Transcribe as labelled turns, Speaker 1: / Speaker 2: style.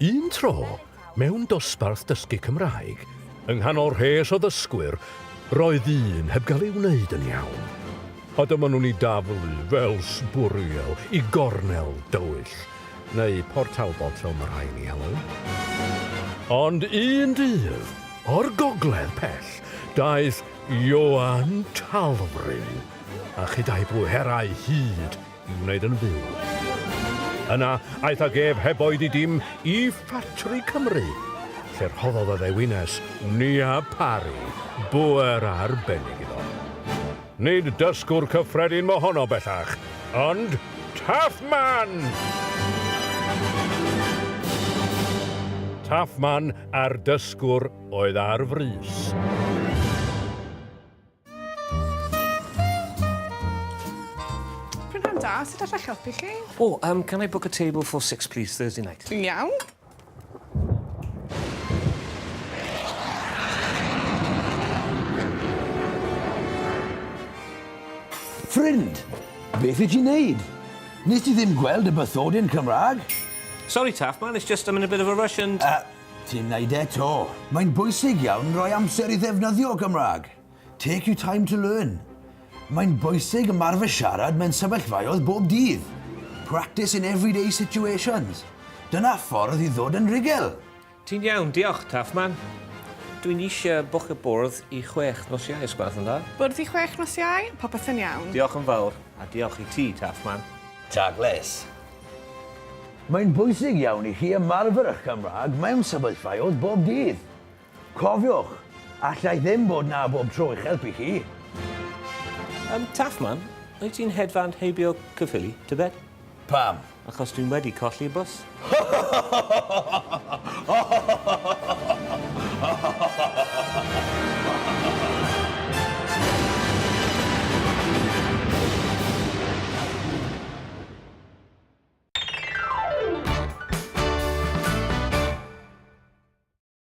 Speaker 1: Un tro, mewn dosbarth dysgu Cymraeg, yng nghanol rhes o ddysgwyr, roedd un heb gael ei wneud yn iawn. A dyma nhw'n ei daflu fel sbwriel i gornel dywyll, neu Port Talbot fel mae rhai'n ei alw. Ond un dydd, o'r gogledd pell, daeth Ioan Talfryn, a chyda'i bwerau hud i'w wneud yn fyw. Yna, aeth ag ef heb oedi dim i Ffatri Cymru, lle rhoddodd y ddewines Nia Parry bŵer arbennig iddo. Nid dysgwr cyffredin mohono bellach, ond Taffman! Taffman a'r dysgwr oedd ar frys.
Speaker 2: Prynhawn da, sut alla'ch helpu chi?
Speaker 3: Oh, um, can I book a table for six, please, Thursday night?
Speaker 2: Iawn.
Speaker 4: Ffrind, beth wyt ti'n neud? Nes ti ddim gweld y bathodyn Cymraeg?
Speaker 3: Sorry, Taff, man, it's just I'm in a bit of a rush and...
Speaker 4: Uh, ti'n neud e to. Mae'n bwysig iawn rhoi amser i ddefnyddio Gymraeg. Take your time to learn. Mae'n bwysig ymarfer siarad mewn sefyllfaoedd bob dydd. Practice in everyday situations. Dyna ffordd i ddod yn rhugl.
Speaker 3: Ti'n iawn, diolch, Taffman. Dwi'n eisiau bwcio bwrdd i chwech nos Iau, os gwelwch yn dda.
Speaker 2: Bwrdd i chwech nos Iau? Popeth yn iawn.
Speaker 3: Diolch yn fawr, a diolch i ti, Taffman.
Speaker 4: Tagles. Mae'n bwysig iawn i chi ymarfer eich Cymraeg mewn sefyllfaoedd bob dydd. Cofiwch, alla i ddim bod 'na bob tro i'ch helpu chi.
Speaker 3: Yym, Taffman, wyt ti'n hedfan heibio Caerffili, tybed?
Speaker 4: Pam?
Speaker 3: Achos dwi'n wedi colli bws.